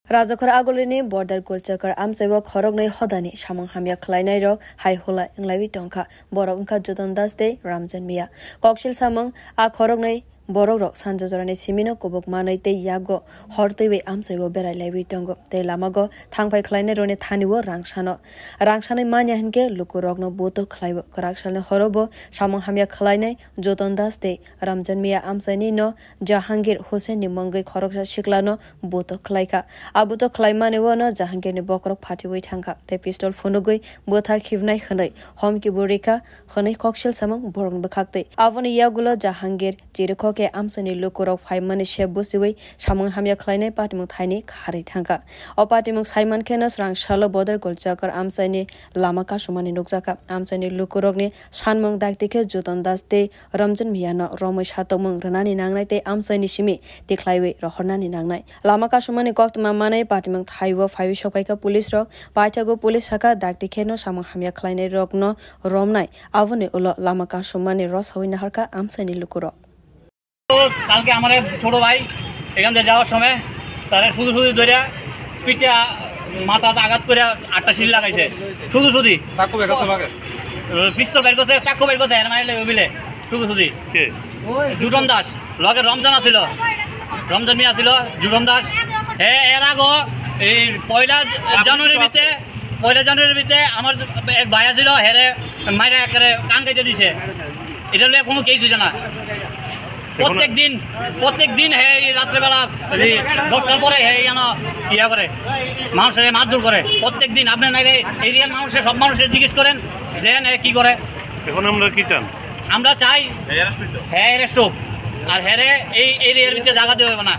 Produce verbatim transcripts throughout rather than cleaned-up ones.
Rajakhor Agulini Border Golchakar amchaio khoroknwi hodani samung hamya khlainairok hai hula wnglaiwi tongkha. Borok wngkha Joton Das tei Ramjan Miya. Koksil samung a khoroknwi borokrok sanja jorani simino kubuk manwi tei yago hor twiwi amchaio berai laiwi tongo tei lamago thangphai khlainairokni thanio rang sano. Rang sanwi manya hinkhe lukurokno buto khlaio. Kwrak salni horobo samung hamya khlainai Joton Das tei Ramjan Miya amchaini no Jahangir Hussain ni mungwi khoroksa siklano buto khlaikha. A buto khlaimani uano Jahangir ni bokhorok phatiwi thangkha tei pistol phunugwi buthar khibnai hwnwi homki bo rikha hwnwi koksil samung borokni bwkhaktwi. Aboni yagulo Jahangir chirikhokhe amchaini lukurok phaimani se busiwi samung hamya khlainai patimung thaini kharwi thangkha. O patimung saimankheno srang salo Border Golchakar amchaini lama kasumani nukjakha. Amchaini lukurokni sanmung dakti khe Joton Das tei Ramjan Miyano romwi satokmung rwnani nangnai tei amchaini simi tikhlaiwi rohornani nangnai. Lama kasumani koktwma manwi patimung thaio phaiwi sokphaikha police rok. Paithago police sakha dakti kheno samung hamya khlainairokno romnai. Aboni ulo lama kasumani rosawi naharkha amchaini lukurok. কালকে আমার এক ছোট ভাই এখান থেকে যাওয়ার সময় তারা শুধু শুধু ধরে পিঠে মাথাতে আঘাত করে আটটা সিল লাগাইছে, শুধু শুধু। চাকু বের করছে লগে। পিস্তল বের করছে, চাকু বের করছে, এর মারলে ওই বিলে শুধু শুধু। কে? জুটন দাস, লগে রমজান আছিল, রমজান মিয়া আছিল, জুটন দাস। হে এর আগে এই পয়লা জানুয়ারির ভিতরে, পয়লা জানুয়ারির ভিতরে আমার এক ভাই আছিল, হেরে মাইরা একেবারে কান কেটে দিছে। এটা নিয়ে কোনো কেস হইছে না। প্রত্যেক দিন, প্রত্যেক দিন হে এই রাত্রেবেলা এই দশটার পরে হে যেন ইয়া করে, মানুষের মারধর করে প্রত্যেক দিন। আপনি নাকি এরিয়ার মানুষের, সব মানুষের জিজ্ঞেস করেন, দেন এ কি করে। এখন আমরা কি চান? আমরা চাই হে অ্যারেস্ট হোক, আর হেরে এই এরিয়ার ভিতরে জায়গা দেওয়া হবে না,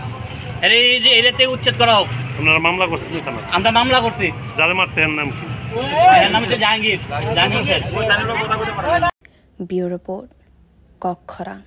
হেরে এই যে এরিয়াতে উচ্ছেদ করা হোক। আপনারা মামলা করছেন তো থানায়? আমরা মামলা করছি। যারা মারছে এর নাম কি? এর নাম হচ্ছে জাহাঙ্গীর, জাহাঙ্গীর হোসেন। ব্যুরো রিপোর্ট, কক্ষরাং।